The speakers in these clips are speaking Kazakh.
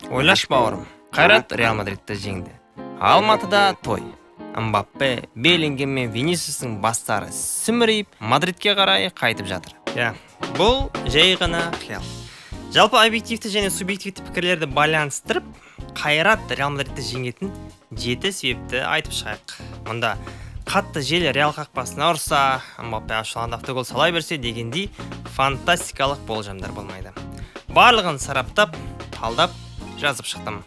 Ойлашы, бауырым, Қайрат Реал Мадридті жеңді. Алматыда той. Мбаппе, Беллингем мен Винисиустың бастары сүмірейіп, Мадридке қарай қайтып жатыр. Иә, бұл жай ғана қиял. Жалпы объективті және субъективті пікірлерді байланыстырып, Қайрат Реал Мадридті жеңетін 7 себепті айтып шығайық. Мұнда қатты жел Реал қақпасына ұрса, Мбаппе ашуланып автогол сала берсе дегендей фантастикалық болжамдар болмайды. Барлығын сараптап, талдап, жазып шықтым.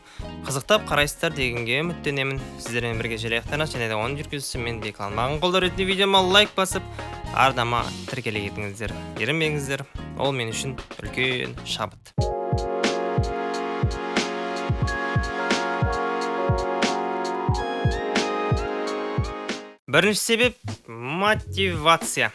Қызықтап қарайсыздар дегенге үміттенемін. Сіздермен бірге Желаяқтарнас және де оның жүргізушісі мен Беклан. Маған қолдау ретінде видеома лайк басып, арнама тіркеле кетіңіздер. Ерінбеңіздер, ол мен үшін үлкен шабыт. Бірінші себеп мотивация.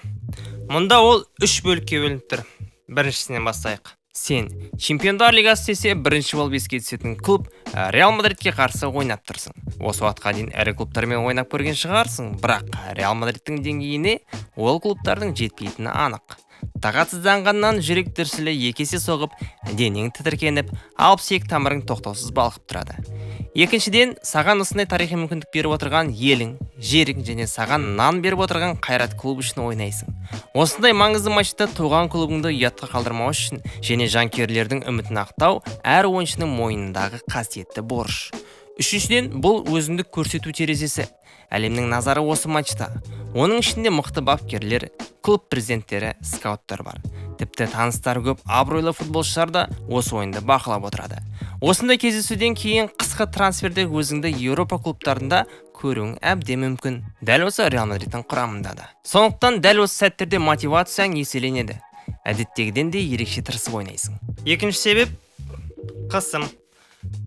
Мұнда ол үш бөлікке бөлініп тұр. Біріншісінен бастайық. Сен Чемпиондар лигасы десе бірінші болып еске түсетін клуб Реал Мадридке қарсы ойнап тұрсың. Осы уақытқа дейін ірі клубтармен ойнап көрген шығарсың, бірақ Реал Мадридтің деңгейіне ол клубтардың жетпейтіні анық. Тағатсызданғаннан жүрек дүрсілі екі есе соғып, денең тітіркеніп, алып сүйек тамырың тоқтаусыз балқып тұрады. Екіншіден, саған осындай тарихи мүмкіндік беріп отырған елің, жерің және саған нан беріп отырған Қайрат клубы үшін ойнайсың. Осындай маңызды матчта туған клубыңды ұятқа қалдырмау үшін және жанкүйерлердің үмітін ақтау әр ойыншының мойнындағы қасиетті борыш. Үшіншіден, бұл өзіңді көрсету терезесі. Әлемнің назары осы матчта. Оның ішінде мықты бапкерлер, клуб президенттері, скауттар бар. Тіпті таныстары көп абыройлы футболшылар да осы ойынды бақылап отырады. Осындай кездесуден кейін қысқы трансферде өзіңді Еуропа клубтарында көруің әбден мүмкін. Дәл осы Реал Мадридтің құрамында да. Сондықтан дәл осы сәттерде мотивацияң еселенеді. Әдеттегіден де ерекше тырысып ойнайсың. Екінші себеп қысым.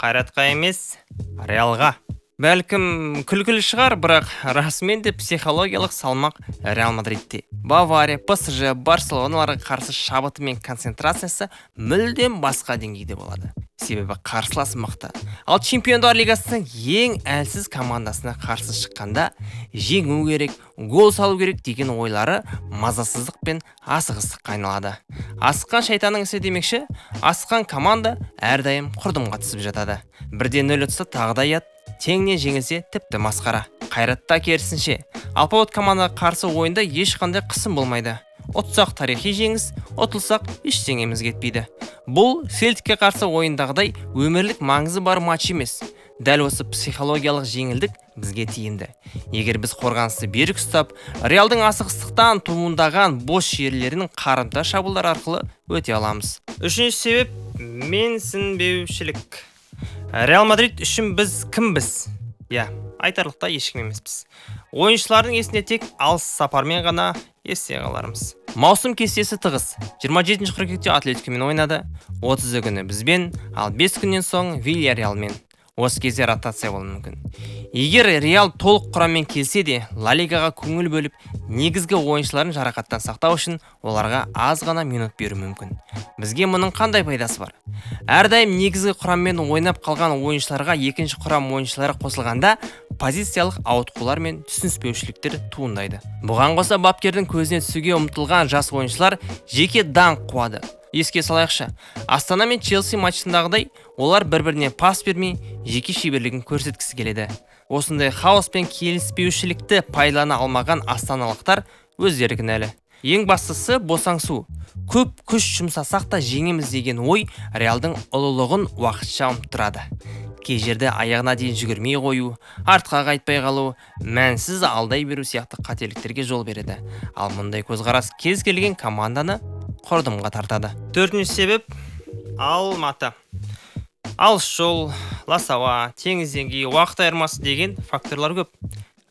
Қайратқа емес, Реалға. Бәлкім күлкілі шығар, бірақ расымен де психологиялық салмақ Реал Мадридте. Бавария, ПСЖ, Барселоналарға қарсы шабыты мен концентрациясы мүлдем басқа деңгейде болады. Себебі қарсылас мықты. Ал Чемпиондар лигасының ең әлсіз командасына қарсы шыққанда жеңу керек, гол салу керек деген ойлары мазасыздық пен асығыстыққа айналады. Асыққан шайтанның ісі демекші, асыққан команда әрдайым құрдымға түсіп жатады. Бірден нөл ұтса тағы да ұят, теңнен жеңілсе тіпті масқара. Қайратта керісінше, алпауыт командаға қарсы ойында ешқандай қысым болмайды. Ұтсақ тарихи жеңіс, ұтылсақ ештеңеміз кетпейді. Бұл Селтикке қарсы ойындағыдай өмірлік маңызы бар матч емес. Дәл осы психологиялық жеңілдік бізге тиімді. Егер біз қорғанысты берік ұстап, Реалдың асығыстықтан туындаған бос жерлерінің қарымта шабуылдар арқылы өте аламыз. Үшінші себеп менсінбеушілік. Реал Мадрид үшін біз кімбіз? Иә, айтарлықтай ешкім емеспіз. Ойыншылардың есінде тек алыс сапармен ғана есте қалармыз. Маусым кестесі тығыз. 27 қыркүйекте Атлетикомен ойнады, 30 күні бізбен, ал 5 күннен соң Вильярреалмен. Осы кезде ротация болуы мүмкін. Егер Реал толық құраммен келсе де, Ла Лигаға көңіл бөліп, негізгі ойыншыларын жарақаттан сақтау үшін оларға аз ғана минут беру мүмкін. Бізге мұның қандай пайдасы бар? Әрдайым негізгі құраммен ойнап қалған ойыншыларға екінші құрам ойыншылары қосылғанда позициялық ауытқулар мен түсініспеушіліктер туындайды. Бұған қоса бапкердің көзіне түсуге ұмтылған жас ойыншылар жеке даңқ қуады. Еске салайықшы, Астана мен Челси матчындағыдай олар бір-біріне пас бермей, жеке шеберлігін көрсеткісі келеді. Осындай хаос пен келіспеушілікті пайдалана алмаған астаналықтар өздері кінәлі. Ең бастысы босаңсу. Көп күш жұмсасақ та жеңеміз деген ой Реалдың ұлылығын уақытша ұмыттырады. Кей жерде аяғына дейін жүгірмей қою, артқа қайтпай қалу, мәнсіз алдай беру сияқты қателіктерге жол береді. Ал мұндай көзқарас кез келген команданы құрдымға тартады. Төртінші себеп Алматы. Алыс жол, лас ауа, теңіз деңгейі, уақыт айырмасы деген факторлар көп.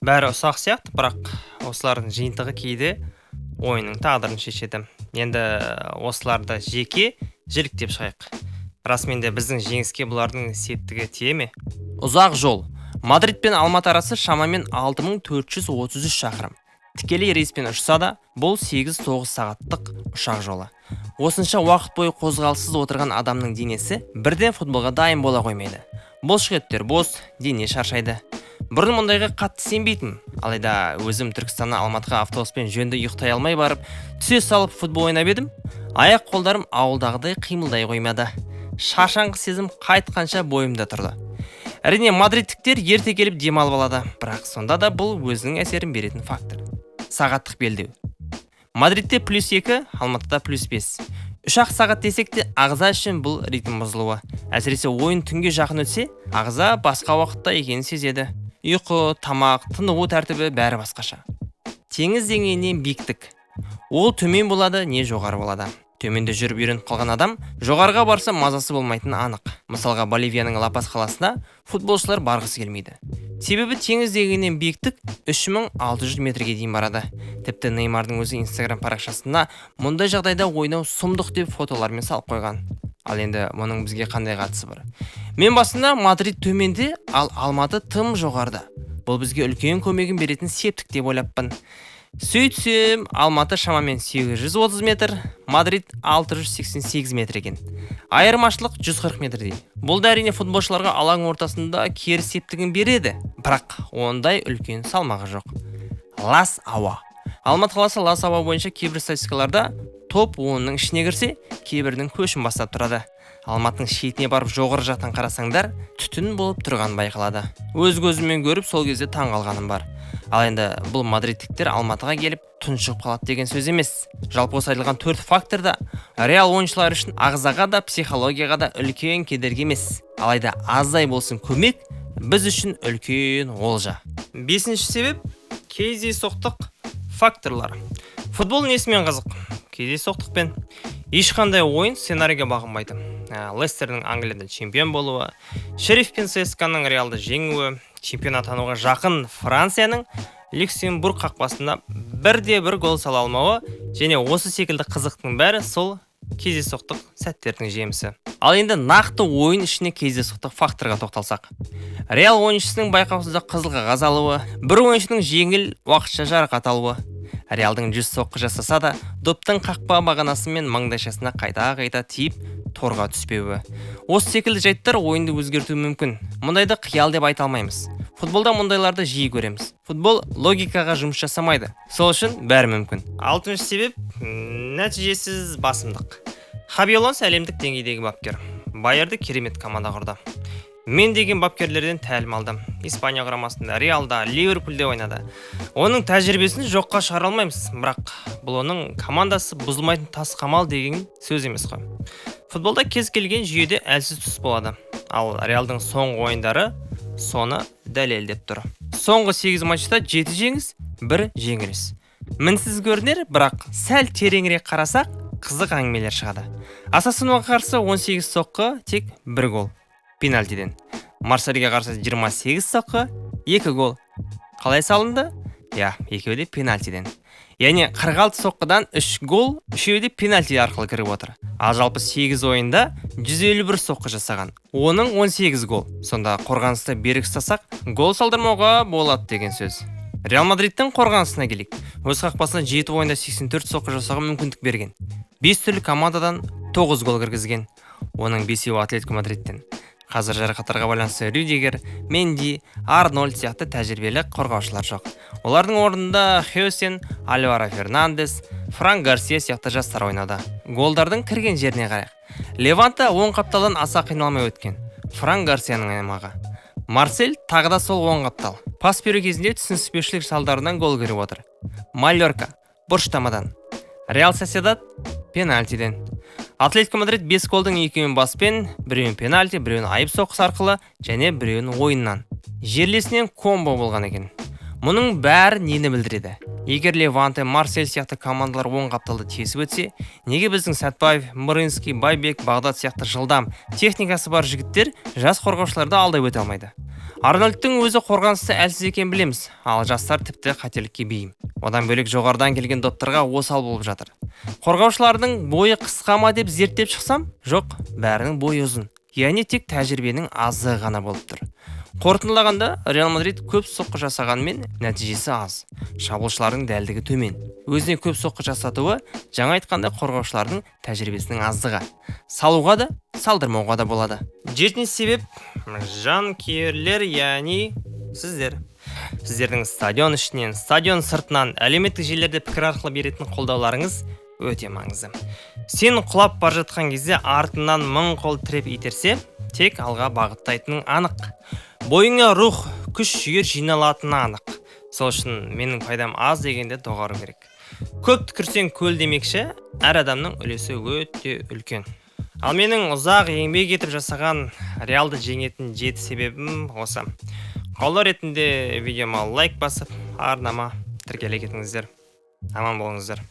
Бәрі ұсақ сияқты, бірақ осылардың жиынтығы кейде ойынның тағдырын шешеді. Енді осыларды жеке жіліктеп шығайық. Расымен де біздің жеңіске бұлардың септігі тие ме? Ұзақ жол. Мадрид пен Алматы арасы шамамен 6433 шақырым. Тікелей рейспен ұшса да, бұл 8-9 сағаттық ұшақ жолы. Осынша уақыт бойы қозғалыссыз отырған адамның денесі бірден футболға дайын бола қоймайды. Бұлшықеттер бос, дене шаршайды. Бұрын мұндайға қатты сенбейтінмін. Алайда өзім Түркістаннан Алматыға автобуспен жөнді ұйықтай алмай барып, түсе салып футбол ойнап едім, аяқ қолдарым ауылдағыдай қимылдай қоймады. Шаршаңқы сезім қайтқанша бойымда тұрды. Әрине, мадридтіктер ерте келіп демалып алады, бірақ сонда да бұл өзінің әсерін беретін фактор. Сағаттық белдеу. Мадридте +2, Алматыда +5. 3-ақ сағат десек те, ағза үшін бұл ритм бұзылуы. Әсіресе ойын түнге жақын өтсе, ағза басқа уақытта екенін сезеді. Ұйқы, тамақ, тынығу тәртібі бәрі басқаша. Теңіз деңгейінен биіктік. Ол төмен болады, не жоғары болады. Төменде жүріп үйреніп қалған адам жоғарыға барса, мазасы болмайтыны анық. Мысалға, Боливияның Ла-Пас қаласына футболшылар барғысы келмейді. Себебі теңіз деңгейінен биіктік 3600 метрге дейін барады. Тіпті Неймардың өзі Инстаграм парақшасына мұндай жағдайда ойнау сұмдық деп фотолармен салып қойған. Ал енді мұның бізге қандай қатысы бар? Мен басында Мадрид төменде, ал Алматы тым жоғарыда. Бұл бізге үлкен көмегін беретін септік деп ойлаппын. Сөйтсем, Алматы шамамен 830 метр, Мадрид 688 метр екен. Айырмашылық 140 метрдей. Бұл да әрине футболшыларға алаң ортасында кері септігін береді, бірақ ондай үлкен салмағы жоқ. Лас ауа. Алматы қаласы лас ауа бойынша кейбір статистикаларда топ 10-ның ішіне кірсе, кейбірінің көшін бастап тұрады. Алматының шетіне барып жоғары жақтан қарасаңдар, түтін болып тұрған байқалады. Өз көзіммен көріп, сол кезде таң қалғаным бар. Ал енді бұл мадридтіктер Алматыға келіп тұншығып қалады деген сөз емес. Жалпы осы айтылған 4 фактор да Реал ойыншылары үшін ағзаға да, психологияға да үлкен кедергі емес. Алайда аздай болсын көмек біз үшін үлкен олжа. Бесінші себеп — кездейсоқтық факторлар. Футбол несімен қызық? Кездейсоқтықпен. Ешқандай ойын сценарийге бағынбайды. Лестердің Англияда чемпион болуы, Шериф пен ЦСКА-ның Реалды жеңуі, чемпион атануға жақын Францияның Люксембург қақпасына бірде бір гол сала алмауы және осы секілді қызықтың бәрі сол кездейсоқтық сәттердің жемісі. Ал енді нақты ойын ішіне кездейсоқтық факторға тоқталсақ. Реал ойыншысының байқаусызда қызыл қағаз алуы, бір ойыншының жеңіл уақытша жарақат алуы, Реалдың 100 соққы жасаса да, доптың қақпа бағанасы мен маңдайшасына қайта-қайта тиіп, торға түспеуі. Осы секілді жайттар ойынды өзгертуі мүмкін. Мұндайды қиял деп айта алмаймыз. Футболда мұндайларды жиі көреміз. Футбол логикаға жұмыс жасамайды. Сол үшін бәрі мүмкін. Алтыншы себеп — нәтижесіз басымдық. Хаби Алонсо әлемдік деңгейдегі бапкер. Байерді керемет команда құрды. Мен деген бапкерлерден тәлім алдым. Испания құрамасында, Реалда, Ливерпульде ойнады. Оның тәжірибесін жоққа шығара алмаймыз, бірақ бұл оның командасы бұзылмайтын тас қамал деген сөз емес қой. Футболда кез келген жүйеде әлсіз тұс болады. Ал Реалдың соңғы ойындары соны дәлелдеп тұр. Соңғы 8 матчта 7 жеңіс, 1 жеңіліс. Мінсіз көрінер, бірақ сәл тереңірек қарасақ, қызық әңгімелер шығады. Осасунаға қарсы 18 соққы, тек 1 гол. Пенальтиден. Марсельге қарсы 28 соққы, 2 гол. Қалай салынды? Я, екеуі де пенальтиден. Яғни 46 соққыдан 3 гол, үшеуі де пенальти арқылы кіріп отыр. Ал жалпы 8 ойында 151 соққы жасаған. Оның 18 гол. Сонда қорғанысты берік ұстасақ, гол салдырмауға болады деген сөз. Реал Мадридтің қорғанысына келейік. Өз қақпасына 7 ойында 84 соққы жасауға мүмкіндік берген. 5 түрлі командадан 9 гол кіргізген. Оның 5-еуі Атлетико Мадридтен. Қазір жарақаттарға байланысты Рюдигер, Менди, Арнольд сияқты тәжірибелі қорғаушылар жоқ. Олардың орнында Хьюсен, Альваро Фернандес, Фран Гарсия сияқты жастар ойнады. Голдардың кірген жеріне қарайық. Леванте оң қапталдан аса қиналмай өткен. Фран Гарсияның аймағы. Марсель тағы да сол оң қаптал. Пас беру кезінде түсініспеушілік салдарынан гол кіріп отыр. Мальорка бұрыштамадан. Реал Сосьедад пенальтиден. Атлетико Мадрид 5 голдың екеуін баспен, біреуін пенальти, біреуін айып соққысы арқылы және біреуін ойыннан. Жерлесінен комбо болған екен. Мұның бәрі нені білдіреді? Егер Леванте, Марсель сияқты командалар оң қапталды тесіп өтсе, неге біздің Сәтбаев, Мырынский, Байбек, Бағдат сияқты жылдам, техникасы бар жігіттер жас қорғаушыларды алдай өте алмайды? Арнольдтың өзі қорғаныста әлсіз екенін білеміз, ал жастар тіпті қателікке бейім. Одан бөлек жоғарыдан келген доптарға осал болып жатыр. Қорғаушылардың бойы қысқа ма деп зерттеп шықсам, жоқ, бәрінің бойы ұзын. Яғни тек тәжірибенің аздығы ғана болып тұр. Қорытындылағанда, Реал Мадрид көп соққы жасағанымен нәтижесі аз. Шабуылшылардың дәлдігі төмен. Өзіне көп соққы жасатуы, жаңа айтқандай, қорғаушылардың тәжірибесінің аздығы. Салуға да, салдырмауға да болады. Жетінші себеп жанкүйерлер, яғни сіздер. Сіздердің стадион ішінен, стадион сыртынан, әлеуметтік желілерде пікір арқылы беретін қолдауларыңыз Өте маңызды. Сен құлап бара жатқан кезде артынан мың қол тіреп итерсе, тек алға бағыттайтының анық. Бойыңа рух, күш, жігер жиналатыны анық. Сол үшін менің пайдам аз дегенде доғару керек. Көп түкірсең көл демекші, әр адамның үлесі өте үлкен. Ал менің ұзақ еңбек етіп жасаған Реалды жеңетін жеті себебім осы. Қолдау ретінде видеома лайк басып, арнама тіркеле кетіңіздер. Аман болыңыздар.